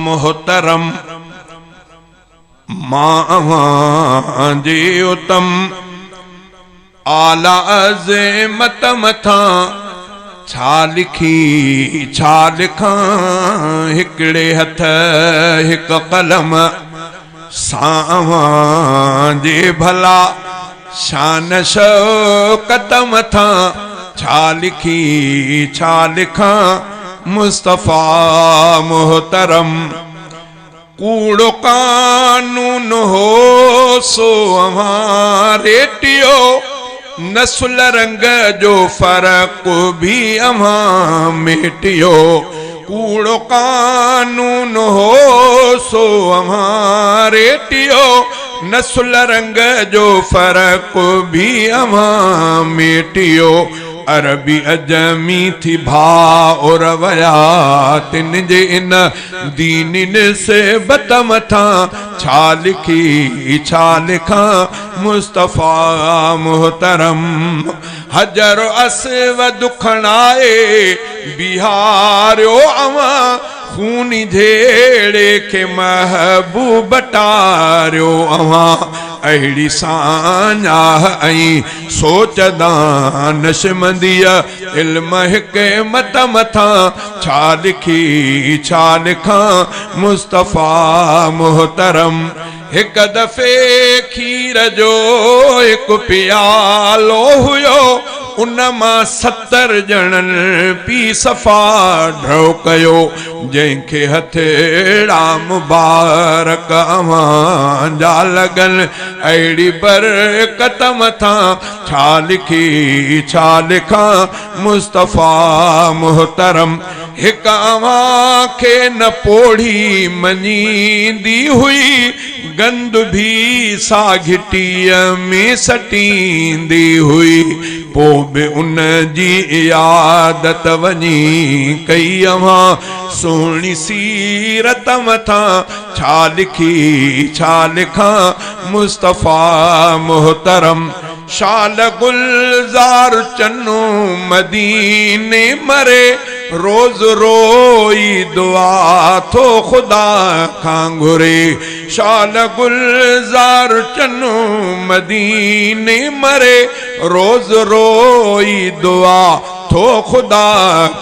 محترم مان اوهان جي اتم اعليٰ عظمت مٿان ڇا لکي ڇا لکان هڪڙي هٿ هڪ قلم سان اوهان جي ڀلا شان شوڪت مٿان ڇا لکي ڇا لکان مصطفيٰ محترم ڪوڙو قانون هو سو اوهان ريٽيو نسل رنگ جو فرق به اوهان ميٽيو ڪوڙو قانون هو سو اوهان ريٽيو نسل رنگ جو فرق به اوهان ميٽيو عربي عجمي ٿي ڀائر ويا تن جي ان ديني نسبت مٿان ڇا لکي ڇا لکان مصطفيٰ محترم حجر اسود کڻائي بيهاريو اوهان خوني جهيڙي کي محبوب ٽاريو اوهان اهڙي ساڃاهه ۽ سوچ دانشمنديء علم حڪمت مٿان ڇا لکي ڇا لکان مصطفيٰ محترم هڪ دفعي کير جو هڪ پيالو هيو ان مان 70 ڄڻن پي صفا ڍؤ ڪيو جنهن کي هٿيڙا مبارڪ اوهان جا لڳن اهڙي برڪت مٿان ڇا لکي ڇا لکان مصطفيٰ محترم هڪ اوهان کي نه پوڙهي مڃيندي هئي گند ڀي سا گهٽيء ۾ سٽيندي هئي پو به ان جي عيادت وڃي ڪئي اوهان سهڻي سيرت مٿان ڇا لکي ڇا لکان مصطفيٰ محترم شال گلزار چنو مديني مري روز روئي دعا ٿو خدا کان گهري شال گلزار چنو مديني مري روز روئي دعا ٿو خدا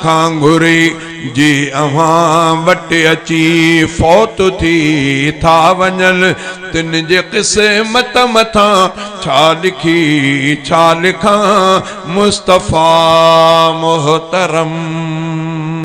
کان گهري جي اوهان وٽ اچي فوت ٿي ٿا وڃن تن جي قسمت مٿان ڇا لکي ڇا لکان مصطفيٰ محترم.